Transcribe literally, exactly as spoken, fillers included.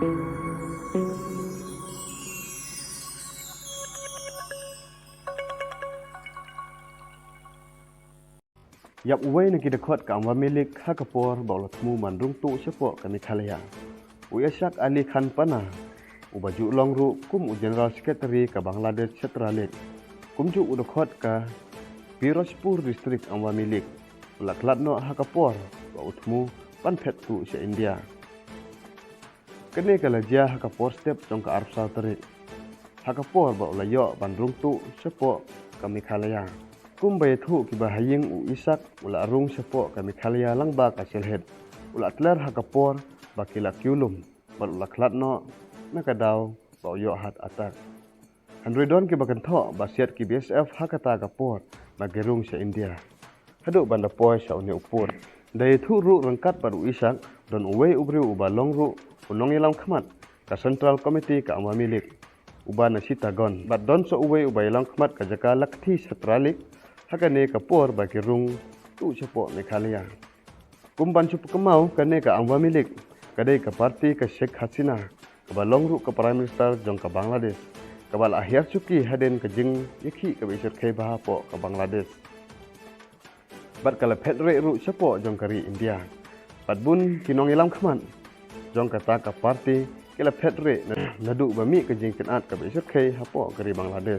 Ïap uwei na ki dkhot ka Awami League ha ka por ba u la thmu ban rung tuh shapoh ka Meghalaya, u Ishaq Ali Khan Pana, uba ju long ruh kum u General Secretary ka Bangladesh Chhatra League, kumjuh u dkhot ka Pirojpur District Awami League, u la khlad noh ha ka por ba u thmu ban phet tuh sha India. Kane ka la jia ha ka por step jong ka arphew saw tarik, ha ka por ba u la ïoh ban rung tuh shapoh ka Meghalaya. Kumba ïathuh kiba ha ïing, u Ishaq u la rung shapoh ka Meghalaya lyngba ka sylhet. U la tler ha ka por ba ki la kiew lum bad u la khlad noh na ka daw ba u ïoh heart attack. Hynrei don kiba kynthoh ba siat ki B S F ha kata ka por ba ki rung sha India haduh ban da poi sha une u pud. Da ïathuh ruh ryngkat bad u Ishaq, don uwei u briew uba long ruh u nongïalam khmat ka Central Committee ka Awami League, uba na Chittagong, bad don sa uwei uba ïalam khmat ka jaka Lakthi Chhatra League ha kane ka por ba ki rung tuh shapoh Meghalaya. Kum ban shu pynkynmaw, kane ka Awami League ka dei ka party ka Sheikh Hasina, kaba long ruh ka Prime Minister jong ka Bangladesh, kaba la hiar shuki hadien ka jingïakhih kaba i shyrkhei bha hapoh ka Bangladesh. Bad ka la phet rieh ruh shapoh jong ka ri India. Bad bun ki nongïalam khmat jong kata ka party ki la phet rieh na, naduh ba mih ka jingkynad kaba i shyrkhei hapoh ka ri Bangladesh.